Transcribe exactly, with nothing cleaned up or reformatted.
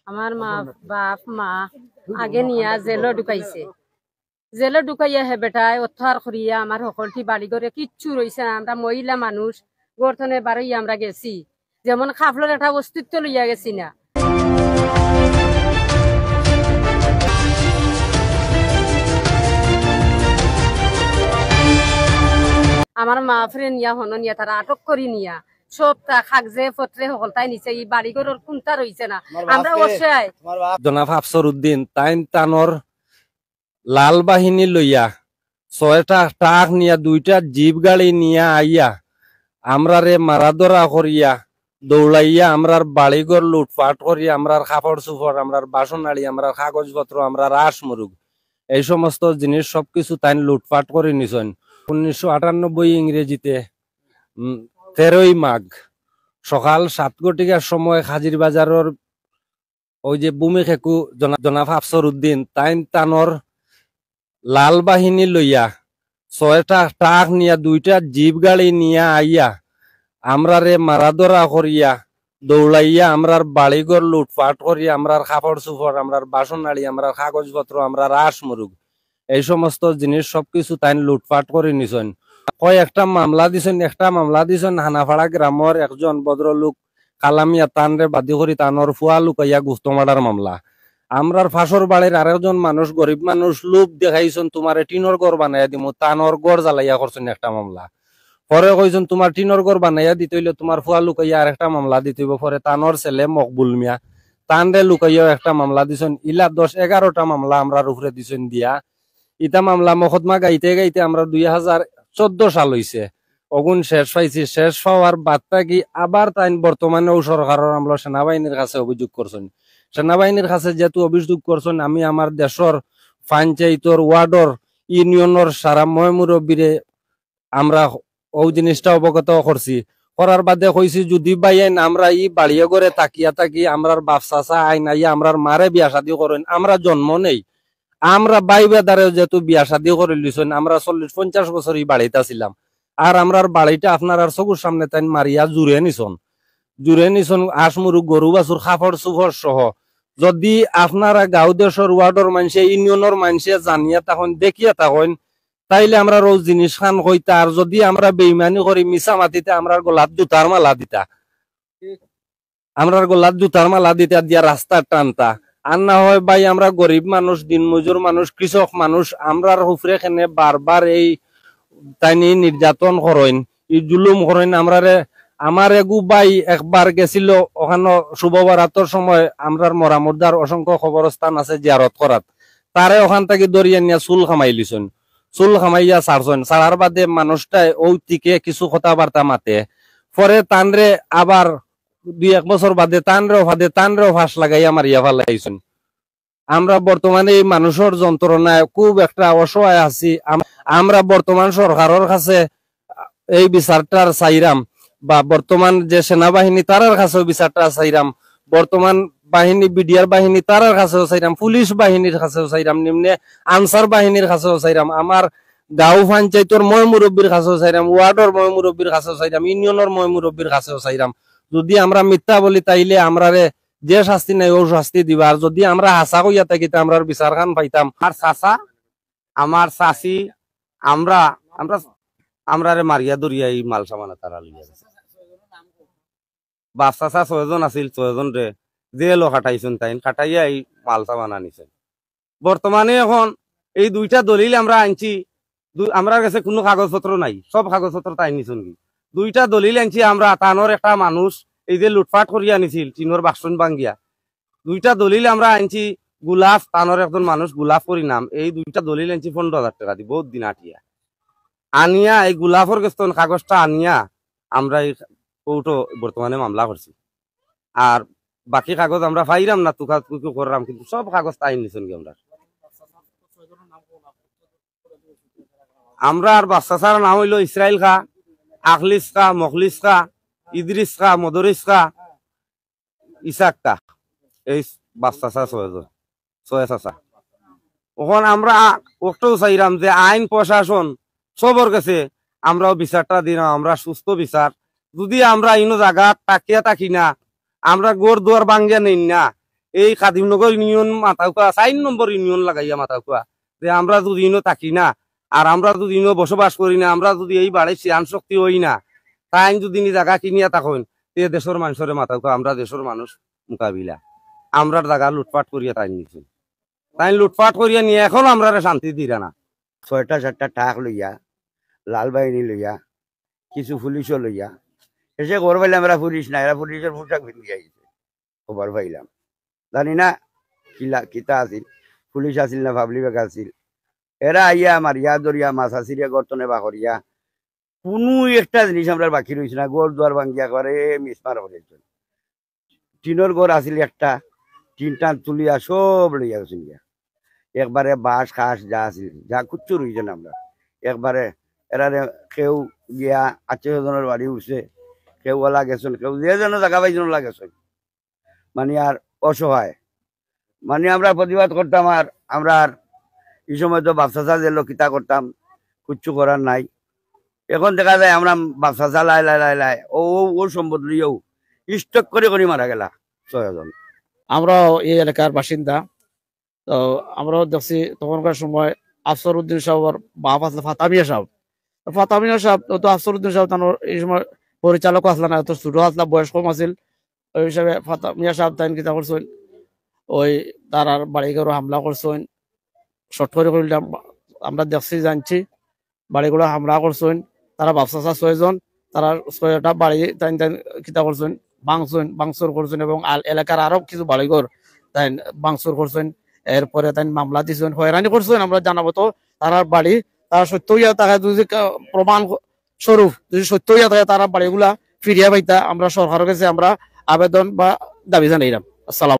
আমার মা, বাপ, মা আগে নিয়া জেলো ঢুকাইছে। জেলো ঢুকাইয়া হে বেটায় অত্যাচার করিয়া আমার হকলটি বাড়ি ঘরে কিচ্ছু রইছে না। আমরা মহিলা মানুষ, ঘর থনে বারইয়া আমরা গেছি, যেমন কাফলর একটা অস্তিত্ব লইয়া গেছি না। আমার মা ফিরে নিয়া হনো নিয়া তারা আটক করি নিয়া সব তা কাগজে পত্রে হকলতাই নিছে, ই বাড়ি ঘরর কুন্তা রইছে না। আমরা অসহায়। জনাব আফসর উদ্দিন তাইন তানর লাল বাহিনী লইয়া ছয়টা ট্রাক নিয়া দুইটা জিপ গাড়ি নিয়া আইয়া আমরারে মারাধরা করিয়া দৌড়াইয়া আমরার বাড়িঘর লুটপাট করিয়া আমরার কাপড় চুপড়, আমরার বাসনাড়ি, আমরার কাগজপত্র, আমরার আস মুরুগ, এই সমস্ত জিনিস সবকিছু তাইন লুটপাট করি নিছইন। উনিশশো আটানব্বই ইংরেজিতে, উম, তেরোই মাঘ সকাল সাত ঘটিকার সময় হাজির বাজারর ওই যে ভূমি খেকু জনা-, জনাব আফসর উদ্দিন তাইন তানর লাল বাহিনী লইয়া ছয়টা ট্রাক নিয়া দুইটা জিপ গাড়ি নিয়া আইয়া আমরারে মারাধরা করিয়া দৌড়াইয়া আমরার বাড়িঘর লুটপাট করিয়া আমরার কাপড় চুপড়, আমরার বাসনাড়ি, আমরার কাগজপত্র, আমরার আস মুরুগ, এই সমস্ত জিনিস সবকিছু তাইন লুটপাট করি নিছইন। কয় একটা মামলা দিছইন, একটা মামলা দিছইন হানাপাড়া গ্রামর একজন ভদ্রলোক কালামিয়া, তানরে বাদী করি তানর ফুয়া লুকাইয়া গুস্ত মার্ডার মামলা। আমরার ফাঁসর বাড়ির আরেকজন মানুষ, গরিব মানুষ, লোভ দেখাইছইন, "তুমারে টিনর ঘর বানাইয়া দিমু", তানর ঘর জ্বালাইয়া করছইন একটা মামলা। পরে কইছইন, "তুমার টিনর ঘর বানাইয়া দিতে অইলে তুমার ফুয়া লুকাইয়া আরেকটা মামলা দিতে অইবো।" পরে তানর ছেলে মকবুল মিয়া, তানরে লুকাইয়াও একটা মামলা দিছইন। ইলা দশ এগারোটা মামলা আমরার উপরে দিছইন দিয়া। ইতা মামলা মকদ্দমা গাইতে গাইতে আমরা দুই হাজার চোদ্দ সাল অইছে, অগুন শেষ পাইছি। শেষ পাওয়ার বাদ থাকি আবার তাইন বর্তমানেও সরকারর আমলো সেনাবাহিনীর কাছে অভিযোগ করছইন। সেনাবাহিনীর কাছে যেহেতু অভিযোগ করছইন, আমি আমার দেশর পঞ্চায়েতর, ওয়ার্ডর, ইউনিয়নর সারা ময় মুরব্বীরে আমরা অউ জিনিসটা অবগত করছি। করার বাদে কইছি, "যুদি ভাইয়াইন আমরা ই বাড়িয়ে ঘরে থাকিয়া থাকি আমরার বাপ চাচা আইন আইয়া আমরার মারে বিয়া শাদি করইন, আমরা জন্ম নেই, আমরা ভাই বেদারে যেহেতু বিয়া শাদি করি লিছইন, আমরা চল্লিশ পঞ্চাশ বছর ই বাড়িত আছিলাম, আর আমরার বাড়িটা আপনারার চকুর সামনে তাইন মারিয়া জুড়ে নিছইন, জুড়ে নিছইন, আস মুরুগ, গরু বাছুর, কাপড় চুপড় সহ। যুদি আপনারা গাঁও দেশর ওয়ার্ডর মানষে, ইউনিয়নর মানষে জানিয়া থাকইন, দেখিয়া থাকইন, তাইলে আমরার অউ জিনিস খান কইতা। আর যুদি আমরা বেইমানি করি, মিছা মাতিতে আমরার গলাত জুতার মালা দিতা, আমরার গলাত জুতার মালা দিতা দিয়া রাস্তাত টানতা। আর না হয় ভাই, আমরা গরিব মানুষ, দিনমজুর মানুষ, কৃষক মানুষ, আমরার উপরে কেনে বারবার এই তাইন ই নির্যাতন করইন, ই জুলুম করইন আমরারে। আমার এগু ভাই একবার গেছিল অখানো শুভ বরাতর সময় আমরার মরা মুর্দার অসংখ্য কবরস্থান আছে জিয়ারত করাত, তারে অখান থাকি ধরিয়া নিয়া চুল কামাই লিছইন, চুল কামাইয়া ছাড়ছইন। ছাড়ার বাদে মানুষটায় অউ দিকে কিছু কথাবার্তা মাতে, পরে তানরে আবার দুই এক বছর বাদে তানরেও ফাঁস লাগাইয়া মারিয়া ফালাইছইন। আমরা বর্তমানে এই মানুষর যন্ত্রণায় খুব একটা অসহায় আছি। আম-, আমরা বর্তমান সরকারর কাছে এই বিচারটার চাইরাম, বা বর্তমান যে সেনাবাহিনী তারার কাছেও বিচারটা চাইরাম, বর্তমান বাহিনী, বিডিআর বাহিনী তারার কাছেও চাইরাম, পুলিশ বাহিনীর কাছেও চাইরাম, নিম্নে আনসার বাহিনীর কাছেও চাইরাম, আমার গাঁও পঞ্চায়েতর ময় মুরব্বীর কাছেও চাইরাম, ওয়ার্ডর ময় মুরব্বীর কাছেও চাইরাম, ইউনিয়নর ময় মুরব্বীর কাছেও চাইরাম। যুদি আমরা মিথ্যা বলি, তাইলে আমরারে যে শাস্তি নাই, অউ শাস্তি দিবা। আর যুদি আমরা হাছা কইয়া থাকি, তে আমরার বিচার খান পাইতাম। আর চাচা, আমার চাচি, আমরা, আমরা, আমরারে মারিয়া ধরিয়া ই মাল সামান তারা লইয়া গেছে। বাপ চাচা ছয়জন আছিল, ছয়জনরে জেলো খাটাইছইন, তাইন খাটাইয়া ই মাল সামান আনিছইন। বর্তমানে এখন এই দুইটা দলিল আমরা আনছি, দু-, আমরার গেছে কুনু কাগজপত্র নাই, সব কাগজপত্র তাইন নিছইন গি। দুইটা দলিল আনছি আমরা, তানর একটা মানুষ এই যে লুটপাট করিয়া নিছিল টিনর বাক্সন ভাঙ্গিয়া, দুইটা দলিল আমরা আনছি, গুলাফ, তানর একজন মানুষ গুলাফ করি নাম, এই দুইটা দলিল আনছি পনেরো হাজার টেকা দি, বউত দিন আটিয়া। আনিয়া এই গুলাফর গেছ থন কাগজটা আনিয়া আমরা এই কোর্টো বর্তমানে মামলা করছি। আর বাকি কাগজ আমরা পাইরাম না, তুকাতুকি কররাম, কিন্তু সব কাগজ তাইন নিছইন গি আমরা। আমরার বাপ চাচার নাম অইলো ইসরাইল খা, আখলিস খা, মখলিস খা, ইদ্রিস খা, মদরিস খা, ইসাক খা। এই বাপ চাচা ছয়জন, ছয় চাচা। অখন আমরা অকটাউ চাইরাম যে আইন প্রশাসন সবর গেছে আমরাও বিচারটা দিরাম, আমরা সুস্থ বিচার। যুদি আমরা ইনো জাগাত থাকিয়া থাকি না, আমরা ঘর দুয়ার ভাঙ্গিয়া নেইন না, এই কাদিমনগর ইউনিয়ন মাথাউকা, চাইর নম্বর ইউনিয়ন লাগাইয়া মাথাউকা, যে আমরা যদি ইনো থাকি না, আর আমরা যদি ইনো বসবাস করি না, আমরা যদি এই বাড়ির সিয়ান শক্তি হই না, তাইন যদি নি জাগা কিনিয়া থাকইন, তে দেশর মানুষরে মাথাউকা, আমরা দেশর মানুষ মোকাবিলা, আমরার জাগা লুটপাট করিয়া তাইন নিছইন। তাইন লুটপাট করিয়া নিয়া এখন আমরারে শান্তি দিরা না। ছয়টা সাতটা ট্রাক লইয়া, লাল বাহিনী লইয়া, কিছু পুলিশও লইয়া, শেষে খবর পাইলাম এরা পুলিশ না, এরা পুলিশর পোশাক পিন্দিয়া আইছে। খবর পাইলাম, জানি না কিলা কিতা আছিল, পুলিশ আছিল না পাবলিক আছিল। এরা আইয়া মারিয়া ধরিয়া মাছ আসিরিয়া গর্তনে বা করিয়া কুনু একটা জিনিস আমরার বাকি রইছে না, ঘর দুয়ার ভাঙ্গিয়া একবারে মিসমার করিয়া দিছইন। টিনর ঘর আছিল একটা, টিন টান তুলিয়া সব লইয়া গেছইন গিয়া। একবারে বাঁশ খাস যা আছিল, যা কুচ্ছু রইছে না আমরার। একবারে এরারে কেউ গিয়া আত্মীয় স্বজনর বাড়ি উঠছে, কেউ ওলা গেছইন, কেউ যে যেন জাগা পাইছইন ওলা গেছইন। মানে আর অসহায়, মানে আমরা প্রতিবাদ করতাম, আর আমরা আর এই সময় তো বাপ চাচা যে লোক কিতা করতাম, কুচ্ছু করার নাই। এখন দেখা যায় আমরা বাপ চাচা লাই লাই লাই লাই ও ও ও সম্পদ লইয়াও স্টক করে করে মারা গেলা ছয়জন। আমরাও এই এলাকার বাসিন্দা, তো আমরাও দেখছি তখনকার সময় আফসর উদ্দিন সাহেবর বাপ আসলে ফাতামিয়া সাহেব। তো ফাতামিয়া সাহেব তো, তো আফসর উদ্দিন সাহেব তানোর এই সময় পরিচালক আসলা না, তো ছোট আসলা, বয়স কম আছিল। ওই হিসাবে ফাতামিয়া সাহেব তাইন কিতা করছইন, ওই তারার বাড়িঘরো হামলা করছইন। শর্ট করে কইলাম, আমরা দেখছি জানছি, বাড়িঘরো হামলা করছইন। তারা বাপ চাচা ছয়জন, তারা ছয়টা বাড়ি তাইন তাইন কিতা করছইন, ভাঙছইন, ভাঙচুর করছইন এবং আল-, এলাকার আরো কিছু বাড়িঘর তাইন ভাঙচুর করছইন। এরপরে তাইন মামলা দিছইন, হয়রানি করছইন। আমরা জানাবো তো তারার বাড়ি, তারা সত্য হইয়া থাকে যদি কা-, প্রমাণ স্বরূপ যদি সত্য হইয়া থাকে, তারা বাড়িগুলা ফিরিয়া পাইতা আমরা সরকারের কাছে আমরা আবেদন বা দাবি জানাইলাম। আসসালাম।